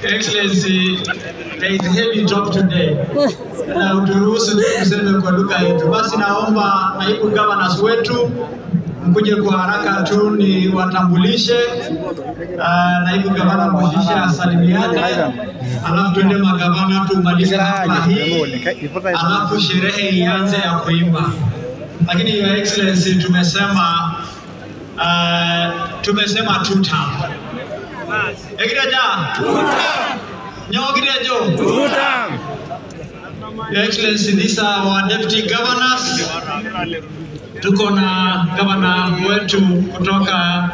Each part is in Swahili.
Excellency, there is heavy drop today. Na uturuhusu tuseme kwa lugha yetu. Basi naomba naibu governors wetu mkuje kwa haraka tu ni watambulishe. Naibu gavana Mwishisha asalimiane, alafu tuende magavana tumalize hafla hii, alafu sherehe ianze ya kuimba. Lakini Your Excellency, tumesema two term. Ekireja? Nyokirejo? Two term. Your Excellency, these are our deputy governors. Tuko na governor wetu kutoka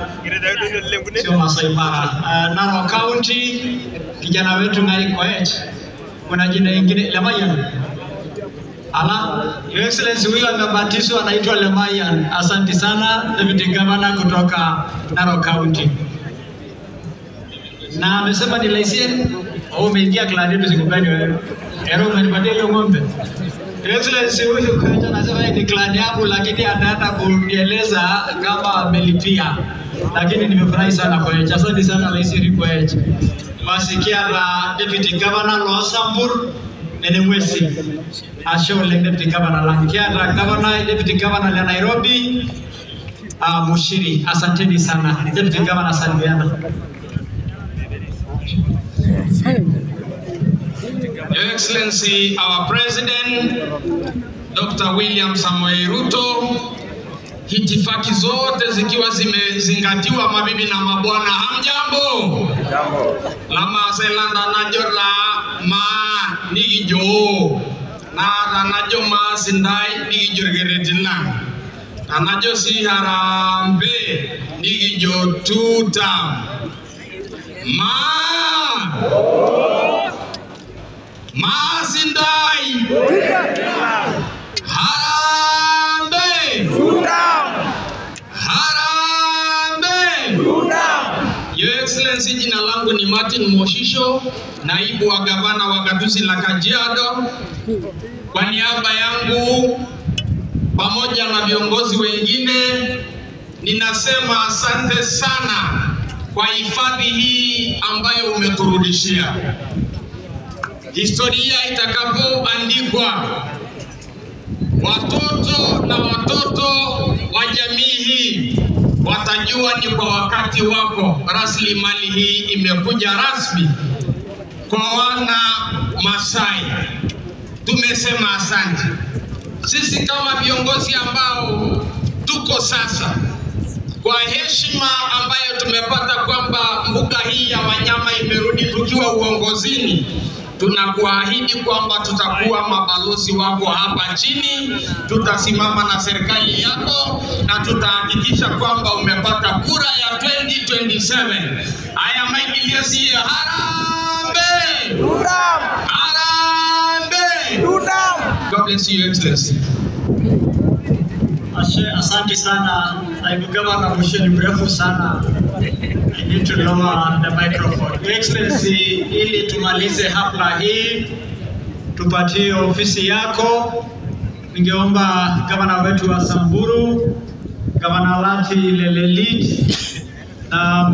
sio Masai Mara, Narok County, kijana wetu Ngai Koech. Kuna jina lingine Lemayan. Ala, Your Excellency, huyu amebatizwa anaitwa Lemayan. Asante sana deputy governor kutoka Narok County. Na amesema ni leseni. Oh, umeingia klani yetu sikubali wewe. Ero umenipatia hiyo ng'ombe. Excellency, huyu Koech anasema ni klani yangu, lakini anaenda kunieleza kama amelipia. Lakini nimefurahi sana Koech. Asante sana Rais Koech. Wasikia na Deputy Governor Loasambur Nenewesi. Asho le Deputy Governor Lankia na Governor Deputy Governor la Nairobi Mushiri. Asanteni sana. Deputy Governor salimiana. Your Excellency, our President, Dr. William Samoei Ruto, hitifaki zote zikiwa zimezingatiwa, mabibi na mabwana, hamjambo? Lama selanda najora ma nigijo na najo ma sindai nigijorgeretina najo si harambe nigijo tuta ma Masindai Harambe Harambe. Your Excellency, jina langu ni Martin Moshisho, naibu wa gavana wa gatuzi la Kajiado. Kwa niaba yangu pamoja na viongozi wengine ninasema asante sana kwa hifadhi hii ambayo umeturudishia. Historia itakapoandikwa, watoto na watoto wa jamii hii watajua ni kwa wakati wako rasilimali hii imekuja rasmi kwa wana Masai. Tumesema asante. Sisi kama viongozi ambao tuko sasa, kwa heshima ambayo tumepata kwamba mbuga hii ya wanyama imerudi tukiwa uongozini, tunakuahidi kwamba tutakuwa mabalozi wako hapa chini, tutasimama na serikali yako na tutahakikisha kwamba umepata kura ya 2027. Haya maingilizi ya Harambe! Harambe! God bless you, Excellency. Asante sana. Naibu Gavana Mushi ni mrefu sana. I need to lower the microphone. Your Excellency, ili tumalize hafla hii, tupatie ofisi yako. Ningeomba gavana wetu wa Samburu, Gavana Lati Lelelit na